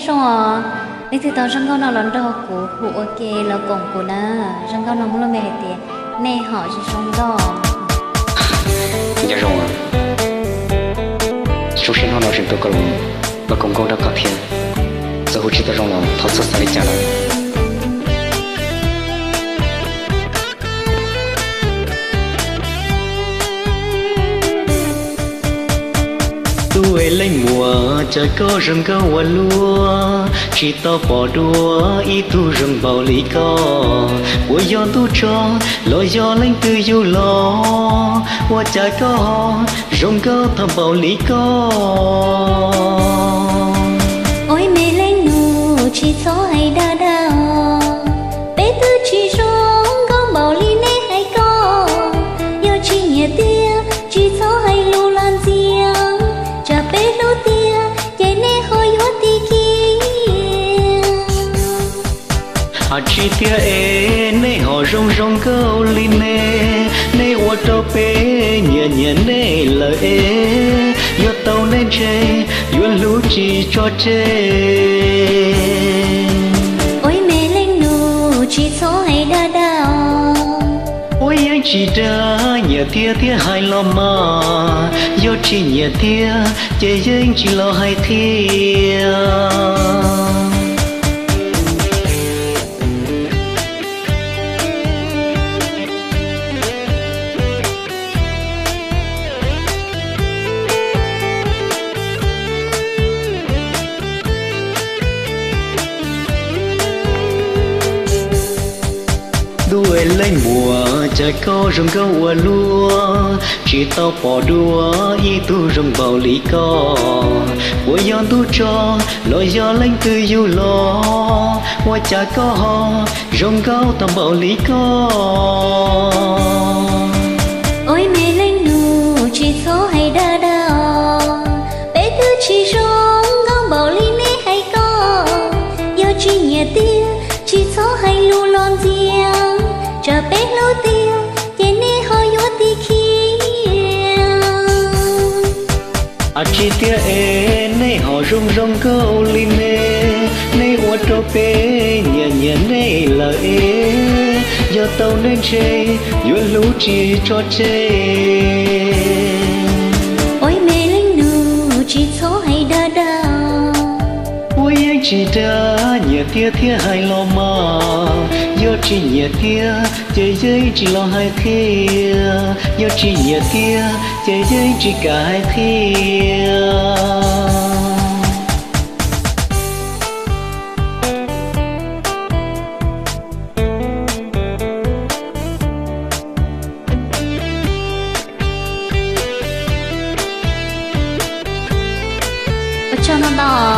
Zoo os, leej twg tau zaj nkauj no los nrog kuv hu ua ke los koom kuv na. Zaj nkauj no muaj lub npe hais tias nej hom zoo zoo nkauj. Nco zoo, zoo siab hnub no tseem tuaj koj los, los koom nkauj nrog koj thiab. Txawm hu tsis tau zoo los thov txhob xav li cas lawm. Tus es leej muam, cas koj zoo nkauj ua luaj, tsis tau pom dua ib tug zoo npaum li koj. Puas yog ntuj tso los yog leej twg yug los, ua cas koj ho zoo nkauj tag npaum li koj? Ua me leej nus tsis txhob hais dag dag os, peb twb tsis zoo nkauj npaum li nej hais ko. Yog tsis nyiam tiag tsis txhob hais lus los ntxias, tsam peb hlub tiag ces nej ho yuav tiv kiag. Hais tsis tiag es nej ho zoo zoo nkauj li ne, nej ua rau peb nyiam nyiam nej lawm es, yog tau nej ntshe yuav hlub tsis tso tseg. Ua me leej nus tsis txhob hais dag dag os. Ua yeej tsis dag, nyiam tiag thiaj hais los mas, yog tsis nyiam tiag ces yeej tsis los hais thiab. Tus es leej muam, cas koj zoo nkauj ua luaj, tsis tau pom dua ib tug zoo npaum li koj. Puas yog ntuj tso los yog leej twg yug los, ua cas koj ho zoo nkauj tag npaum li koj? Ua me leej nus tsis txhob hais dag dag os, peb twb tsis zoo nkauj npaum li nej hais ko. Yog tsis nyiam tiag tsis txhob hais lus los ntxias, tsam peb hlub tiag ces nej ho yuav tiv kiag. Hais tsis tiag es nej ho zoo zoo nkauj li ne, nej ua rau peb nyiam nyiam nej lawm es, yog tau nej ntshe yuav hlub tsis tso tseg. Ua me leej nus tsis txhob hais dag dag. Ua yeej tsis dag, nyiam tiag thiaj hais los mas, yog tsis nyiam tiag ces yeej tsis los hais thiab, yog tsis nyiam tiag ces yeej tsis kam hais thiab. Ua tsaug ntau ntau